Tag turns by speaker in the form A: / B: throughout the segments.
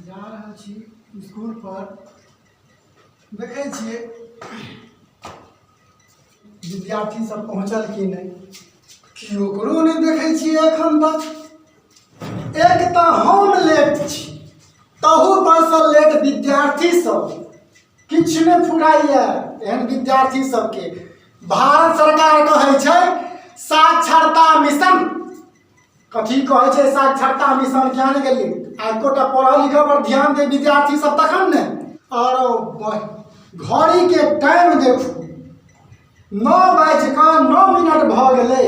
A: जा रहल छी इसकुल पर देखै छियै विद्यार्थी सब पहुँचल कि नहि कि ओकरो नहि देखै छियै एखन तक एक तऽ हम लेट छी तहू परसँ लेट विद्यार्थी सब किछु नहि फुराइए एहन विद्यार्थी सबके भारत सरकार कहै छै साक्षरता मिशन कथी कहै छै साक्षरता मिशन किया नहि गेलियै आ एकोटा पढ़ऽ लिखऽ पर ध्यान दे विद्यार्थी सब तखन ने आओर घड़ीके टाइम देखू 9:09 भऽ गेलै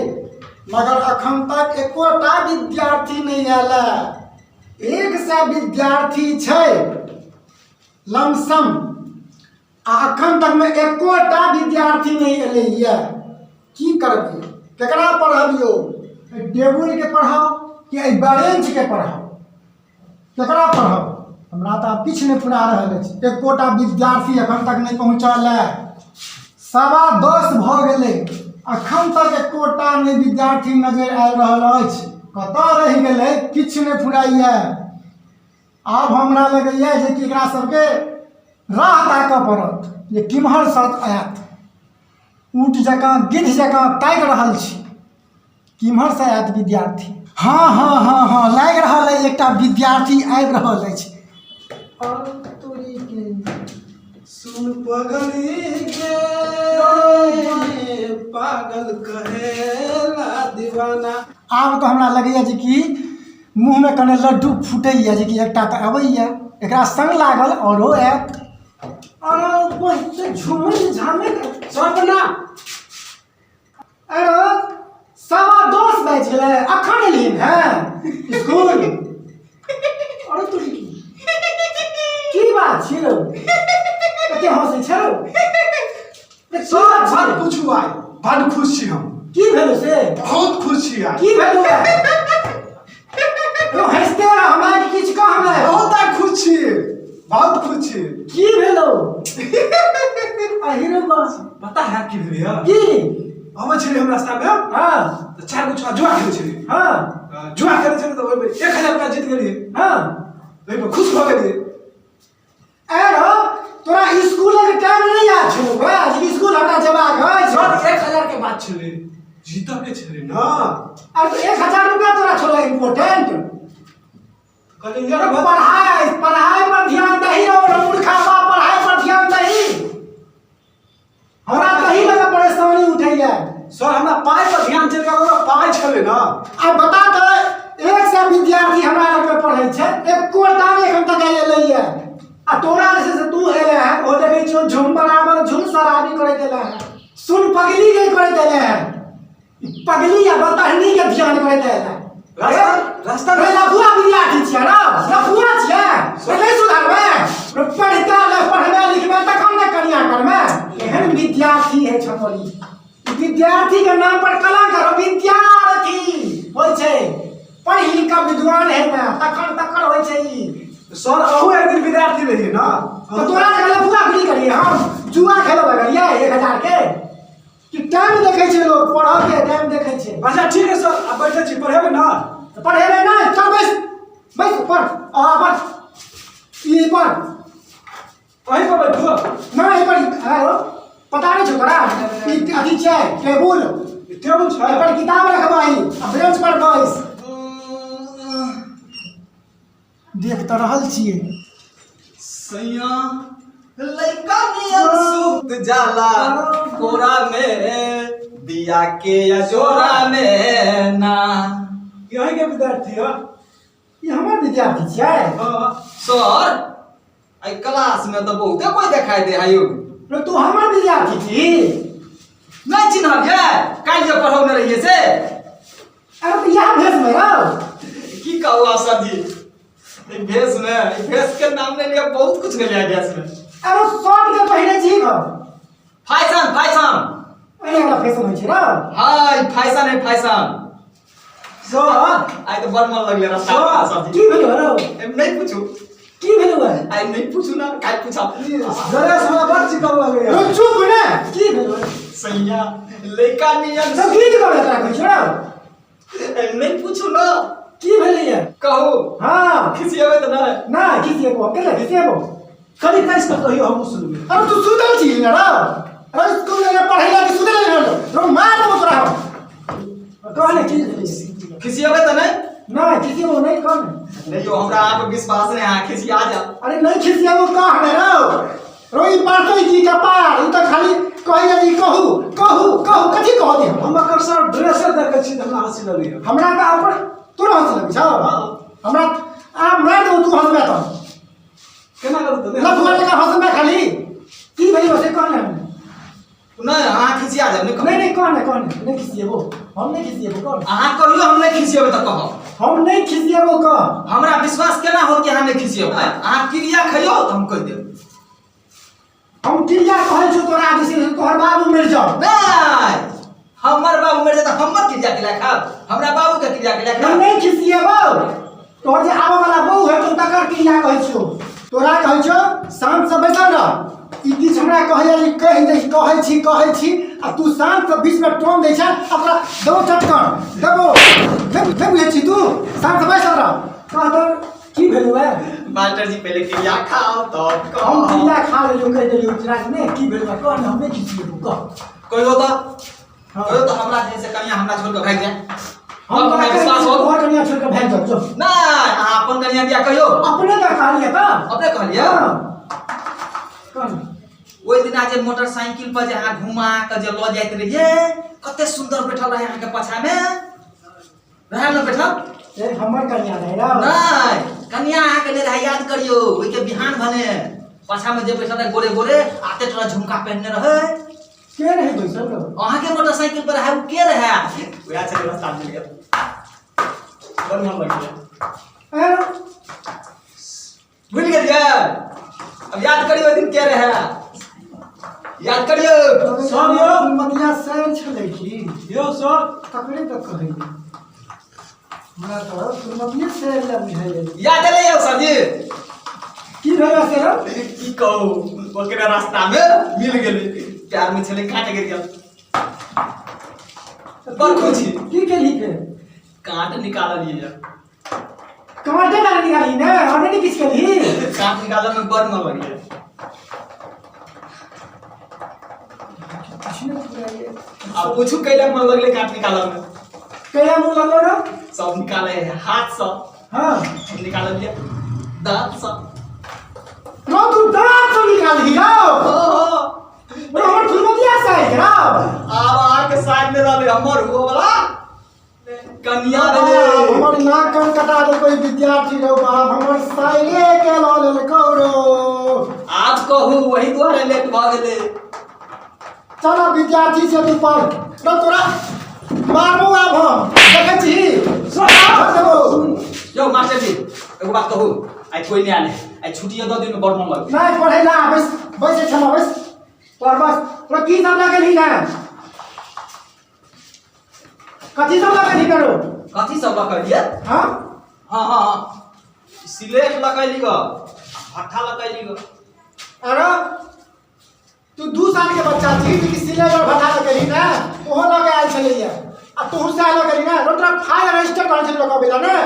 A: मगर अखन तक एकोटा विद्यार्थी नहि आयल है 100 विद्यार्थी छै लमसम आ अखन तकमे एकोटा विद्यार्थी नहि एलैए की करबै केकरा पढ़बियौ एहि टेबुलके पढ़ाउ कि एहि बेंचके पढ़ाउ केकरा पढ़ाउ हमरा तऽ आब किछु नहि फुरा रहल अछि एकोटा विद्यार्थी एखन तक नहि पहुँचल हए 10:15 भऽ गेलै अखन तक एकोटा नहि विद्यार्थी नजरि आबि रहल अछि कतऽ रहि गेलै किछु नहि फुराइए आब हमरा लगैए जे कि एकरा सबके राह ताकऽ पड़त जे किम्हरसँ आयत ऊँट जकाँ गिद्ध जकाँ ताकि रहल छी किम्हरसँ आयत विद्यार्थी हँ हँ हँ हँ लागि रहल अइ एकटा विद्यार्थी आबि रहल अछि
B: सुन पगली के पागल कहेला दीवाना
A: आब तऽ हमरा लगैए जे कि मुँहमे कने लड्डू फूटैए जेकि एकटा तऽ अबैए एकरा सङ्ग लागल आओरो आयत आओर झुमैत झामैत
B: सपना
A: अरे 10:15 बाजि गेलै अखन एलियै हेँ इसकुल अरे तू की बात छियै रौ एते हँसै छै रौ
B: सर बड पूछू आइ बड खुश छी हम
A: की भेलो से
B: बहुत खुश छी आइ
A: की भेलो तो हंसते रह हमरा के किछु कह हमरा
B: बहुत आइ खुश छी बहुत खुश छी
A: की भेलो अहिरो बस
B: पता है की भेलै हँ
A: की
B: अबै छलियै हम रास्ता मे
A: हाँ
B: तऽ चारि गो छौड़ा जुआ खेलै छलियै
A: हाँ
B: जुआ खेलै छलियै तऽ ओहिमे 1000 रुपया जीत गेलियै
A: हाँ
B: ओहिमे खुश भऽ गेलियै
A: ऐ रौ तोरा स्कूल के टाइम नहीं याद छौ बा जे स्कूल हमरा जेबाक अछि
B: सर 1000 के बात छलै जीतऽ के छलै ना
A: अरे तो 1000 रुपया तोरा छौ इम्पोर्टेंट
B: कहलियै यार
A: पढ़ाई पढ़ाई पर ध्यान दही रौ मूर्खा बा पढ़ाई पर ध्यान दही हमरा कहीं लगा परेशानी उठैया
B: सर हमरा पाइ पर ध्यान चलि गेल हमरा पाइ छलै ना
A: आ बता तऽ 100 विद्यार्थी हमरा लग में पढ़ै छै एकोटा नहि एखन तक एलैया आ तोरा जे छै से तू एले हैं ओ देखै छियौ झुम बराबर झुम शराबी करैत एले हैं सुन पगली के करैत एले हैं ई पगली आ बतहनी के ध्यान करैत एले हैं
B: रास्ता रास्ता
A: रे लफुआ विद्यार्थी छियै ना लफुआ छियै रे नहि सुधरबै रे पढ़िता ले पढ़बै लिखबै तखन ने कनिया करबै एहन विद्यार्थी है छपरी विद्यार्थी के नाम पर कलंक करो विद्यार्थी होइ छै पढ़ि लिख कऽ विद्वान है ने तखन तखन होइ छै ई
B: सर अहू एक दिन विद्यार्थी रहियै ना
A: तऽ तोरा जगह लफुआ की करियै हम जुआ खेलऽ लगलियै 1000 के कि टाइम देखै छै लोग पढ़ऽ के टाइम देखै छै
B: अच्छा ठीक है सर आब बैठे छी पढ़ेबै ना
A: तऽ पढ़ेबै नहि चल बैस बैस पढ़ आ पढ़ ई पढ़
B: अहीं पर बैठू
A: नहि एहि पर आयो पता नहि छौ तोरा ई अथी छै टेबुल
B: टेबुल छै
A: एहि पर किताब रखबही आ बेंच पर बैस देख तऽ रहल छियै
C: सैया लइका नियन सुत जाला कोरा में दिया के अजोरा में ना
B: यही के विद्यार्थी है
A: ई हमर विद्यार्थी छियै
B: हाँ
C: सर आई क्लास में तो बहुते कोई दिखाई दे है यौ
A: रे तू हमर विद्यार्थी छी
C: नहीं चिन्हलियै काल्हि जे पढ़ौने रहियै से
A: अरे तऽ इएह भेष में रौ
C: की कहू आप सर जी ई भेष में ई भेष के नाम ले लिया बहुत कुछ ले लिया गैस में
A: अरे शर्ट के पहिरे छी गो
C: फैशन फैशन
A: एने वाला फैशन होइ छै रौ
C: हाँ ई फैशन है फैशन
B: सर
C: I तो बड़ मन लगले रास्ता
B: सर,
C: सर जी
A: की भेलो रौ
C: एम नहीं पूछू
A: की भेलो है
C: आई नहीं पूछू ना काय पूछा
B: ड्रेस हमरा बड़ चिकन लगैया
A: रौ चुप ने की भेलो
C: सैया लइका नियन
A: सब की करबै तोरा कहै छियौ रौ
C: एम नहीं पूछू ना
A: की भेलैया?
C: कहू।
A: हाँ।
C: खिसिएबै तऽ नहि?
A: नहि खिसिएबो, केना खिसिएबो?
B: कनि कसि कऽ कहियौ, हमहूँ सुनबै।
A: अरे तू सुतल छी ने रौ? अरे स्कूल में पढ़ै ला कि सुतल रहल रौ? मार देबो तोरा हम। कहने की भेलैया?
C: खिसिएबै तऽ नहि?
A: नहि खिसिएबो नहि, कहने।
C: नहीं यो, हमरा अहाँ पर विश्वास नहि, अहाँ खिसिया जाओ।
A: अरे नहीं खिसिएबो कहने रौ। रौ ई पढ़तै की कपार, ई तऽ खाली कहैया जे ई कहू कहू कहू, कथी कहऽ दी हम?
B: हम एकर सर ड्रेसे देखै छी तऽ हमरा हँसी लगैया।
A: हमरा तऽ अपन तोरा हँसी लगै छौ? हमरा आब मारि देबौ तू हँसबे तऽ।
B: केना करू तऽ?
A: लफुआ जकाँ हँसबे खाली। की भेलै से कहने हम।
C: नहि, अहाँ खिसिया जाओ, नहि कहू।
A: नहीं नहीं, कहने कहने नहीं खिसिएबो हम, नहीं खिसिएबो कह।
C: अहाँ कहियो हम नहि खिसिएबै तऽ कहब।
A: हम नहीं खिसिएबो कह।
C: हमरा विश्वास केना होत कि अहाँ नहि खिसिएबै? अहाँ क्रिया खइयौ तऽ हम कहि देब।
A: हम क्रिया कहै छौ तोरा जे छै से तोहर बाबू मरि जाओ।
C: नहि, हमर बाबू मरि जाए तऽ हमर क्रिया के खाब, हमरा बाबू के क्रिया के
A: हम
C: खाब।
A: नहीं खिसिएबो, तोहर जे आबऽ वाला बहू हेतौ तकर क्रिया कहै छियौ। तोरा कहै छियौ शान्त से बैसल रह। ई किछु हमरा कहैया जे कहि दै, कहै छी कहै छी, आ तू शान्त से बीचमे टोन दै छै, अपना देबो चटकन देबो। नहि नहि बुझै छी तू, शान्त से बैसल रह। कह तऽ की भेलौ है?
C: मास्टर जी, पहिले क्रिया खाओ तब
A: हम
C: कहब।
A: क्रिया खा लेलियौ, कहि देलियौ राजने की भेलौ है, कह ने, हम नहि खिसिएबौ कह।
C: कहियो तऽ।
A: हाँ।
C: कहियो तऽ हमरा जे से कनिया हमरा छोड़ कऽ भागि जाए।
A: हम
C: तब
A: तोरा
C: हमरा
A: कहि
C: विश्वास
A: देलियौ,
C: होत।
A: तोहर कनिया छोड़ि कऽ भागि जाउ जो।
C: नहि, अहाँ अपन कनिया दिया कहियो।
A: अपने तऽ कहलियै तऽ।
C: अपने कहलियै?
A: हाँ। कह ने।
C: ओहि दिना जे मोटरसाइकिल पर जे अहाँ घुमा कऽ जे लऽ जाइत रहियै, कते सुन्दर बैठल रहै अहाँके पाछा मे, रहै ने बैठल?
A: ए हमर कनिया रहै रौ?
C: नहि, कनिया अहाँके नहि रहै, याद करियौ ओहिके बिहान भने पाछा मे जे बैठल रहै गोरे गोरे, आते तोरा झुमका पहिनने रहै।
A: के रहै बैसल रौ?
C: अहाँके मोटरसाइकिल पर रहै, ओ के रहै? वएह छलै, रास्ता मिल गेल, बड़ मन लगैया।
A: ए रौ,
C: भूलि गेलियै? अब याद करियौ ओहि दिन के रहै, याद करियौ।
B: सर यौ।
A: मतिया सर छलै की?
B: यौ सर।
A: तकरे तऽ कहै हमरा तऽ सुनमतिये सर लए बुझाइए।
C: याद एलै यौ सर जी?
A: की भेलै से रौ?
C: की कहू, ओकरे रास्ता मे मिल गेलै, प्यार में छलै, काट गिर गेल, बड़ खुशी।
A: की केलही फेर?
C: काट निकाललियै।
A: कांटे डाल निकाली ने, और नहीं किछु केलही?
C: काट निकालऽ में बड़ मन लगैया।
A: किछु नहि फुराइए।
C: आ पूछू कैला मन लगलै काट निकालऽ में?
A: कैला मुँह लगलो रौ?
C: सब निकाले है हाथ से।
A: हाँ।
C: हम निकाललियै दांत से।
A: रौ तू दांत से निकालही रौ?
C: ओहो।
A: रौ हमर फुलमतिया साइज रौ।
C: आब अहाँके साइड में रहलै, हमर हुओ वाला कनिया रहलै।
A: हमर नाक कान कटा देलको ई विद्यार्थी रौ बाप, हमर साइले के लऽ लेलकौ रौ।
C: आब कहू, वही दुआरे लेट भऽ गेलै।
A: चल विद्यार्थी से तू पढ़ रौ, तोरा मारबो आब हम, देखै छी
B: सर।
A: देबो।
C: यौ मास्टर जी, एगो बात कहू, आइ कोइ नहि आयल है, आइ छुट्टिए दऽ दियौ ने, बड़ मन लगै।
A: नहि पढ़ै ला बैस, बैस क्षमा बैस, पढ़ बस। तोरा की सब लगेलही ने, कथी सब लगेलही ने रौ?
C: कथी सब लऽ
A: हाँ।
C: हाँ हाँ हाँ, सिलेट लगैली ग, भट्ठा लगैली ग।
A: अरे तू 2 साल के बच्चा छी कि सिलेट और भट्ठा लगेलही ने? ओहो लऽ के आयल छलैया आ तोहू सएह लगेलही ने रौ? तोरा फाइल रजिस्टर करै छलै लऽ के अबै ने?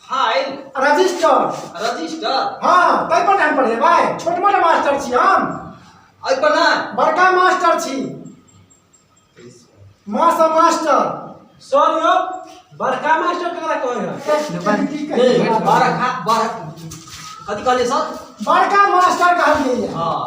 C: फाइल?
A: रजिस्टर।
C: रजिस्टर।
A: हाँ, ताहि पर हम पढ़ेबै? छोट मोट मास्टर छी हम?
C: एहि पर नहि।
A: बड़का मास्टर छी, माँ सँ मास्टर।
B: सर यौ, बड़का मास्टर ककरा कहै है?
A: की कहियै?
C: बड़का बड़ कथी कहलियै सर?
A: बड़का मास्टर कहलियै।
C: हाँ,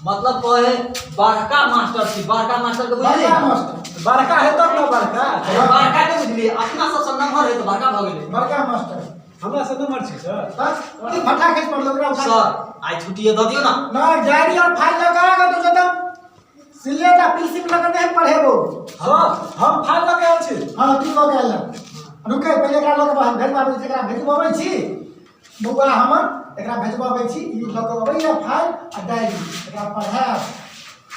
C: मतलब कहे बड़का मास्टर छी, बड़का मास्टर के बुझलियै?
A: बड़का मास्टर।
B: बड़का है तब ने बड़का।
C: बड़का के बुझलियै, अपना सबसँ नम्हर है तऽ बड़का भऽ गेलै।
A: बड़का मास्टर।
B: हमरा से नंबर छै सर।
A: बस की फटा खसि पड़ल ओकरा उठा।
C: सर, आइ छुट्टिए दऽ दियौ ने।
A: नहि, डायरी और फाइल लऽ कऽ आगऽ तो जतऽ सिलेट आ पेंसिल लऽ कऽ नहि पढ़ेबो।
B: सर, हम फाइल लऽ के आयल छी।
A: हाँ, तू लऽ के आयल। रुकै, पहिले एकरा लऽ कऽ बाहर भेजबाबै छी, एकरा भेजबाबै छी बौआ हमर, एकरा भेजबाबै छी। ई लऽ कऽ अबैया फाइल आ डायरी, एकरा पढ़ायब,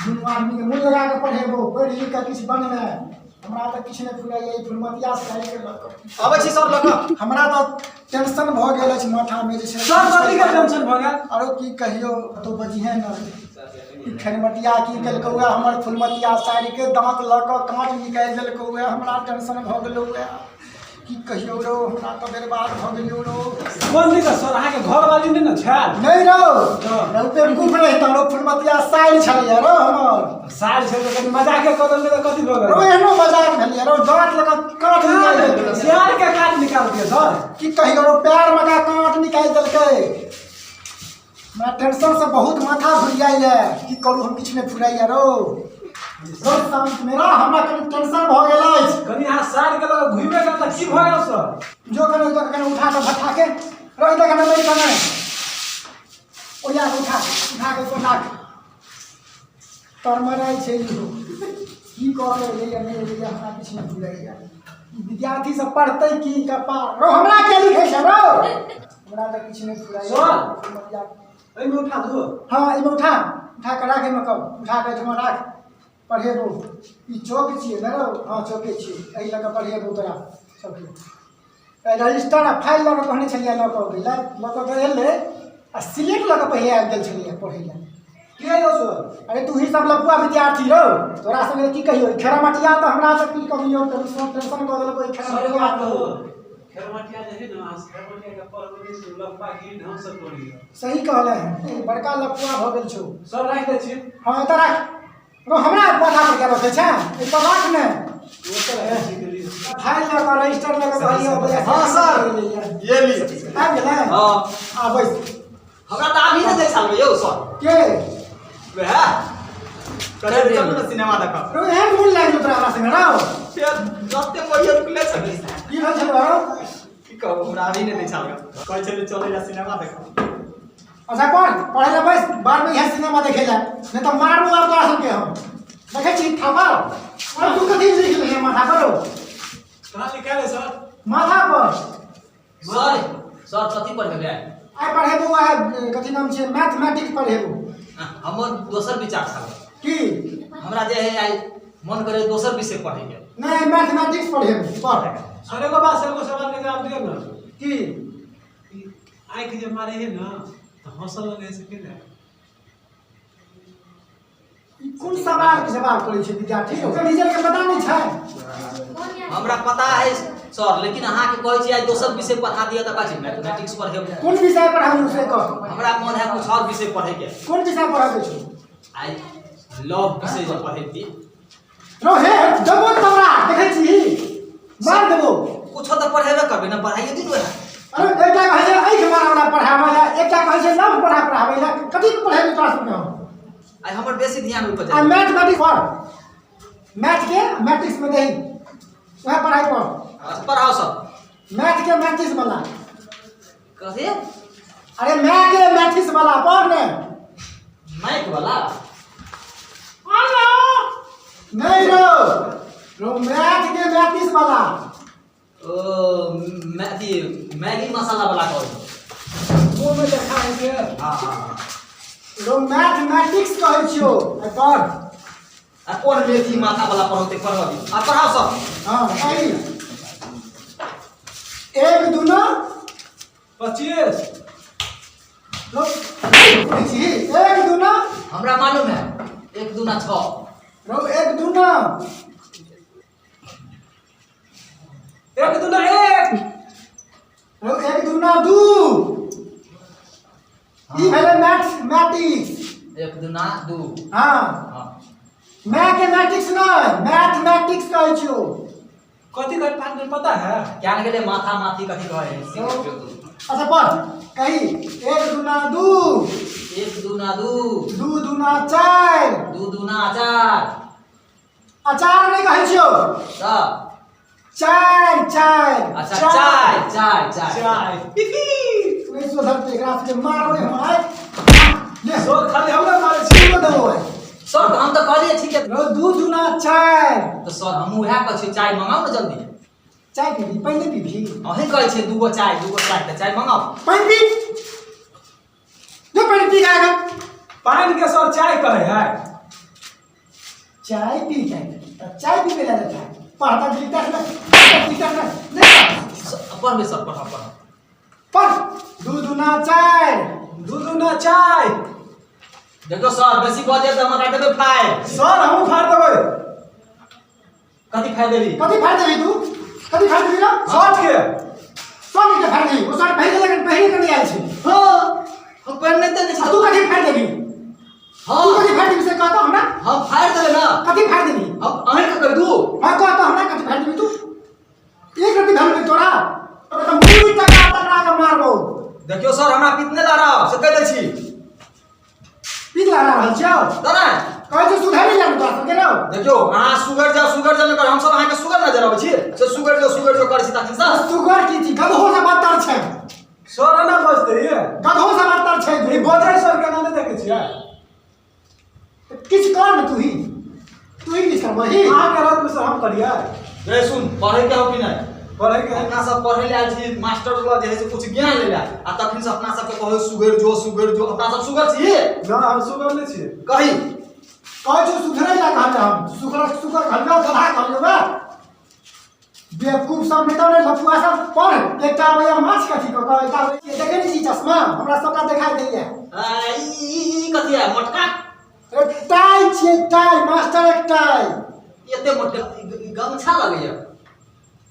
A: दुनू आदमीके मोन लगा कऽ पढ़ेबो, पढ़ि लिख कऽ किछु बनबै। हमरा तऽ किछु नहि फुराइए ई फुलमतिया साइड के लऽ कऽ।
C: अबै छी सर लऽ कऽ।
A: हमरा तऽ टेंशन भऽ गेल अछि माथामे जे छै।
B: सर, कथी के टेंशन भऽ गेल?
A: आरो की कहियौ, कतहु बजिहे ने। ई खनमतिया की केलकौ उएह, हमर फुलमतिया साड़ीके दाँत लऽ कऽ काँट निकालि देलकौ उएह, हमरा टेंशन भऽ गेलौ उएह। की कहियौ रौ, हमरा तऽ बर्बाद भऽ गेलियौ रौ।
B: कोन दिक्कत सर? अहाँके घरवाली नहि ने छल?
A: नहि रौ।
B: हँ।
A: रौ बेवकूफ रहितहुँ रौ, फुलमतिया साइल छलैया रौ हमर।
B: साल छै तऽ कनि मजाके कऽ देलकै तऽ कथी भऽ
A: रौ
B: गेल?
A: एहनो मजाक भेलियै रौ, दाँत लऽ कऽ काँट निकालि देलकै।
B: सियार के काट निकालके सर?
A: की कहियौ रौ, पैर मे का काँट निकालि देलकै। हमरा टेंशन से बहुत माथा घुरियाइए, की करू हम, किछु नहि फुराइए रौ। रौ शांत मेरा, हमरा कनि टेंशन भऽ गेल अछि।
B: कनि अहाँ साल के लऽ घुमिए गेल तऽ की भऽ गेल सर?
A: जो कनि ओतऽ कनि उठा कऽ भट्ठा के रौ, एतऽ कनि नहि कने ओरिया कऽ उठा, उठा कऽ ओहिपर राख। तरमराइ छै इहो, की कऽ के एलैए नहि एलैए, हमरा किछु नहि फुराइए। ई विद्यार्थी सब पढ़तै की कपार रौ? हमरा के लिखै छै रौ? हमरा तऽ किछु नहि फुराइए।
B: सर! एहिमे उठा दू?
A: हाँ, एहिमे उठा, उठा कऽ राख एहिमे, कब उठा कऽ एहिठमा राख, पढ़ेबो। ई चौक छियै ने रौ? हाँ, चौके छियै। एहि लऽ कऽ पढ़ेबो तोरा सबके। रजिस्टर आ फाइल लऽ कऽ कहने छलियै लऽ कऽ अबै लए, लऽ कऽ तऽ एलै आ सिलेट लऽ कऽ पहिले आबि गेल छलियै पढ़ै लए।
B: के यौ सर?
A: अरे तू ही सब लफुआ विद्यार्थी रौ, तोरा सबके की कहियौ। खेरा मटिया तऽ हमरा तऽ की कहियौ, टेंशन टेंशन कऽ देलको ई खेरा
B: सर, एगो
A: मटिया।
B: बात कहू, खेरमटिया जे है ने, अहाँ खेरमटिया के पढ़बै से लफा गिरी ढंग से करिए।
A: सही कहले हैं, ई बड़का लफुआ भऽ गेल छौ।
B: सर, राखि दै छी।
A: हाँ, एतऽ राख रौ। हमरा माथा पर क्या रखै छै? एतऽ राख ने।
B: ओ तऽ राखि छी गेलियै।
A: फाइल लऽ कऽ, रजिस्टर लऽ कऽ कहलियै अबै।
C: हाँ सर, ये ली।
A: आबि गेलै?
C: हाँ।
A: आ बैस।
C: हमरा तऽ अभी नहि दै छल यौ सर।
A: के?
C: वएह कहै चलू ने सिनेमा देखब।
A: रौ, एहन मोन लागि गेल तोरा हमरा संगे रौ?
C: फेर रस्ते मोहिए रुकले छलै।
A: की भेल छलौ रौ?
C: की कहू, हमरा अभी नहि दै छल, कहै छलै चलै ला सिनेमा देखब।
A: अच्छा, पढ़, पढ़ै लए बैस। बादमे इएह सिनेमा देखै लए, नहि तऽ मारबो आब तोरा सबके हम। देखै छी थापड़। अरे तू कथी लिख लेलही माथा पर रौ?
B: कहाँ लिखायल है सर?
A: माथा पर।
C: सर, सर, कथी पढ़ेबै?
A: आइ पढ़ेबो आइ, कथी नाम छियै, मैथमेटिक्स पढ़ेबो।
C: हमर दोसर विचार छल।
A: की?
C: हमरा जे है आइ मन करे दोसर विषय पढ़ैके।
A: नहि, मैथमेटिक्स पढ़ेबो, पढ़।
B: सर, एगो बात, एगो सवाल के जवाब दियौ ने।
A: की?
B: ई आँखि जे मारे है ने तऽ हँसऽ लगे से केना?
A: ई कोन सवाल के जवाब करै छै विद्यार्थी? ओकर टीचर के पता नहि छै?
C: हमरा पता है सर, लेकिन अहाँके कहै छी आइ दोसर विषय पढ़ा दिअ तऽ कहै छी मैथमेटिक्स पढ़ेबै।
A: कोन विषय पढ़ाबू से कह।
C: हमरा मन है कुछ और विषय पढ़ैके।
A: कोन विषय पढ़ाबै छौ?
C: आइ लव विषय जे पढ़ैती।
A: रौ हे, देबो तोरा, देखै छी, मार देबो।
C: कुछो तऽ पढ़ेबे करबै ने, पढ़ाइए दिनू है।
A: अरे एकटा कहै छै आँखि मारा वाला पढ़ाबै लए, एकटा कहै छै लव पढ़ा पढ़ाबै लए। कथी के पढ़ेबै तोरा सबके हम?
C: आइ हमर बेसी ध्यान ओहि पर
A: आ
C: जाइ।
A: मैथमेटिक्स पढ़, मैथ के मैट्रिक्स में दही, वएह पढ़ाई पढ़।
C: अच्छा, पढ़ाओ सर।
A: मैथ के मैट्रिक्स वाला।
C: कथी?
A: अरे मैथ के मैट्रिक्स वाला पढ़ ने।
C: माइक वाला?
A: नहीं रो रो, मैथ के मैट्रिक्स वाला।
C: ओ अथी मैगी मसाला वाला कहै।
B: मुँह में देखा है के।
C: हाँ हाँ हाँ।
A: रो मैथमेटिक्स कहै छियौ, आ पढ़।
C: आ कोन मेथी माथा वाला पढ़ौते, पढ़ दी, आ पढ़ाओ सर।
A: हाँ, सही। एक दूना
B: 25।
A: लो, छी एक दूना।
C: हमरा मालूम है, एक दूना छः।
A: रो एक दूना।
B: एक दूना एक।
A: रो एक दूना दू। ई भेलै मैथमेटिक्स।
C: एक दूना दू।
A: हाँ।
C: हाँ।
A: मैथ के मैट्रिक्स नहि, मैथमेटिक्स कहै छियौ।
B: कथी कहै पाँच पता है?
C: क्या ने गेलै माथा माथी कथी कहै है।
A: अच्छा, पढ़, कही, एक दूना दू।
C: एक दूना दू।
A: दू दूना चारि।
C: दू दूना चार।
A: अचार नहि कहै छियौ।
C: तऽ
A: चारि, चारि।
C: अच्छा, चाय चाय चाय।
B: चाय।
A: नहि सुधरतै, एकरा सबके मारबै हम आइ। ले।
B: सर, खाली हमरा मारे छी?
A: छुओ देबो आइ।
C: सर, हम तऽ कहलियै ठीक है।
A: रौ, दू दूना चारि।
C: तऽ सर, हमहूँ उएह कहै छी, चाय मंगाउ ने जल्दी।
A: चाय पीबी? पानि नहि पीबी?
C: अहीं कहै छियै दूगो चाय, दूगो चाय, तऽ चाय मंगाउ।
A: पानि पी जो, पानि पी के।
B: पानि के सर चाय कहै है?
A: चाय पी के तऽ चाय पीबै लए जेतै? पढ़ता लिखता नहि, पढ़ता लिखता नहि, नहि।
C: पढ़बै सर, पढ़ाउ पढ़ाउ।
A: पढ़, दू दूना चारि।
B: दू दूना चाय।
C: देखियौ सर, बेसी भऽ जायत तऽ हमरा देबै फाइल।
B: सर, हमहूँ फाड़ देबै।
C: कथी फाइल देबी?
A: कथी फाड़ि देबही तू? कथी फाड़ि देबही रौ?
B: शर्ट के।
A: शर्ट के फाड़ि देबही? ओ शर्ट पहिर लेकिन पहिर के नहि आयल छै।
C: हाँ, हम पहिरने तऽ नहि
A: आ
C: छी।
A: तू कथी फाड़ि देबही?
C: हाँ।
A: तू कथी फाड़ि देबही से कहऽ तऽ हमरा।
C: हम फाड़ि देबै ना।
A: कथी फाड़ि देबही?
C: हम अहीँके कहि दू।
A: हाँ, कहऽ तऽ हमरा, कथी फाड़ि देबही तू? एक रत्ती धन तोरा तोरा मुँह टकरा टकरा के मारबो।
C: देखियौ सर, हमरा पितने लड़ाओ से कहि दै छी।
A: पीत लड़ा रहल छियौ?
C: तऽ ने
A: कहै छै सुधरि जा तोरा सबके रौ।
C: देखियौ, अहाँ सुगर जाओ सुगर जाओ कर, हमसब अहाँके सुगर नजर अबै छी से सुगर जाओ सुगर जाओ करै छी तखन सर।
A: सुगर की छी, गधो से बदतर छै।
B: सर एना बजतै ये?
A: गधो से बदतर छै।
B: ई बजै सर केना नहि देखै छियै?
A: किछु कर ने, तू ही तू ही किछु करबही।
B: अहाँके रातमे सर हम करियै?
C: रे सुन, पढ़ै के हो कि नहि?
B: पढ़ै के।
C: अपना सब पढ़ै ले आयल छी मास्टर लग जे है से कुछ ज्ञान लै ले, आ तखन से अपना सबके कहै सुगर जो सुगर जो। अपना सब सुगर छी?
B: ना, हम सुगर नहि छियै।
C: कही।
A: कहै छौ सुधरै ला कहलियै हम, सुगर सुगर कहलियौ, गधा कहलियौ बे। बेवकूफ सब नहि तऽ लफुआ सब। पढ़। एकटा भैया माछ कथी कऽ कऽ एकटा देखै नहि छी चश्मा, हमरा सबटा देखाइ दैया।
C: ई ई कथी है मोटका?
A: टाइ छियै, टाइ, मास्टरक टाइ।
C: एते मोटका गमछा लगैया।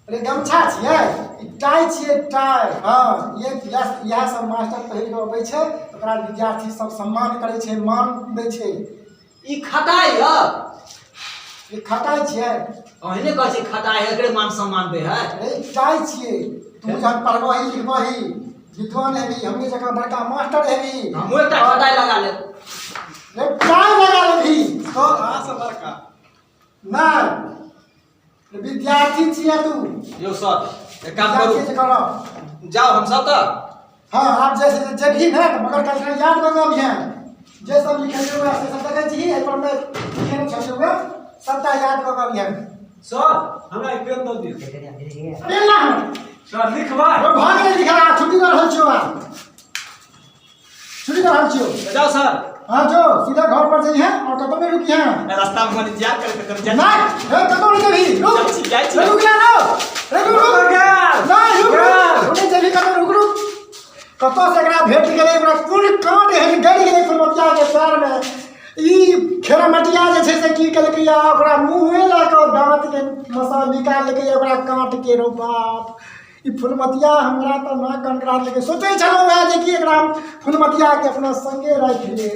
A: अरे गमछा छियै? ई टाइ छियै, टाइ। हँ, ये इएह सब मास्टर पहिर कऽ अबै छै, ओकरा विद्यार्थी सब सम्मान करै छै, मान दै छै।
C: ई खटाइ है?
A: ई खटाइ छियै?
C: अहिने कहै छै खटाइ है, एकरे मान सम्मान दे है।
A: अरे ई टाइ छियै। तू जहन पढ़बही लिखबही, विद्वान हेबी, हमरे जकाँ बड़का मास्टर हेबी।
C: हमहूँ एकटा खटाइ लगा लेब।
A: रे टाइ लगा लेबही?
B: सर, अहाँ से बड़का
A: नहि, विद्यार्थी छियै तू।
C: यौ सर, एक काम करू।
A: विद्यार्थी करब।
C: जाओ हम सब तऽ।
A: हाँ, आप जैसे जेबही ने तऽ मगर कल याद कऽ के अबिहें। जे सब लिखलियै हुए से सब देखै छी, एहि पर मे लिखने छलियै हुए, सबटा याद कऽ के अबिहें।
B: सर, हमरा एक पेन दऽ दियौ।
A: पेन ला हमर।
B: सर, लिखबै।
A: भऽ गेलै लिखला, छुट्टी दऽ रहल छियौ आब, छुट्टी दऽ रहल छियौ।
C: तऽ जाओ सर।
A: हाँ, जो सीधा घर पर जइहें और कतौ नहीं रुकिहें।
C: रास्ता में कनि जाय कर कनि जाय।
A: नहीं हे, कतौ नहीं जेबही, रुक।
C: जाइ छी, जाइ छी।
A: रे, रुक जा रौ। रे, रुक रुक।
B: गेल।
A: नहीं, रुक रुक।
B: गेल।
A: रुक जेबही कतौ? रुक रुक। कतौ से एकरा भेट गेलै? ओकरा कोन काँट एहन गड़ि गेलै फुलमतिया के पैर में? ई खेरमटिया जे छै से की केलकै या, ओकरा मुँहे लए कऽ दाँत के मसा निकाललकै ओकरा काँट के। रौ बाप, ई फुलमतिया हमरा तऽ नाक कनकरा लेके। सोचै छलहुँ हेँ जे कि एकरा फुलमतिया के अपना संगे राखि ले,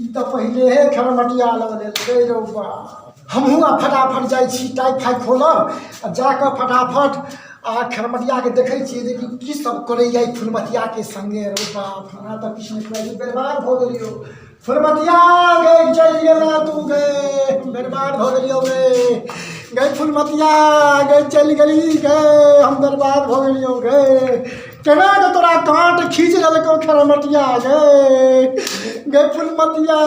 A: ई तऽ पहिले हे खेरमटिया लऽ लेलकै। रौ बाप, हमहूँ आब फटाफट जाइ छी, टाइ फाइ खोलब आ जाकऽ फटाफट आ खेरमटियाके देखै छियै जे कि की सब करैए ई फुलमतियाके संगे। रौ बाप, हमरा तऽ किछु नहि कहै, बर्बाद भऽ गेलियौ। फुलमतिया गे, चलि गेला तू गे, बर्बाद भऽ गेलियौ गे। गई फुलमतिया गे, चलि गेली गे, हम बर्बाद भऽ गेलियौ गे। केना कऽ तोरा काँट खींच लेलकौ खेरमटिया गे? गे फुलमतिया।